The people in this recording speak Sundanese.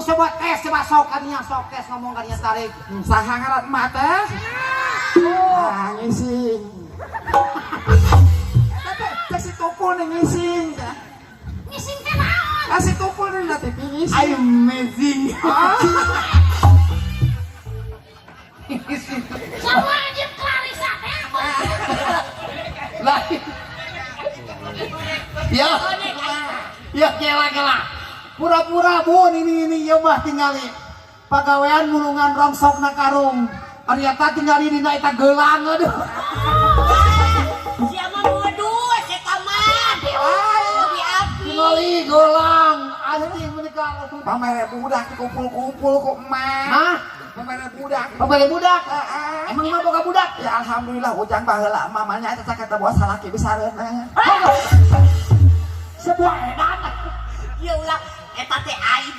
Coba tes, coba sok kadinya, sok tes ngomong kadinya tarik. Saha ngaran emak teh? Oh. Ah, ngising. Eta teh teh si tukul nih ngising. Ngising teh naon? Ah, si tukul nih na TV ngising. Amazing. Ah. Sarua jeung Clarissa teh. Lah. Ya. Ya kela kela. Pura-pura, Bun, ini ya mah tingali. Pagawean mulungan rongsok na karung. Ari eta tingali dina eta gelang, aduh. Sia mah modus eta mah. Lebih api. Tingali gelang anjing menika. Pamere budak dikumpul-kumpul ku emak. Hah? Pamere budak. Pamere budak? Heeh. Emang mah boga budak? Ya alhamdulillah, ujang baheula mamanya eta kata bawa salaki bisareuna. Sebuah edan. Ya ulah eta teh aib.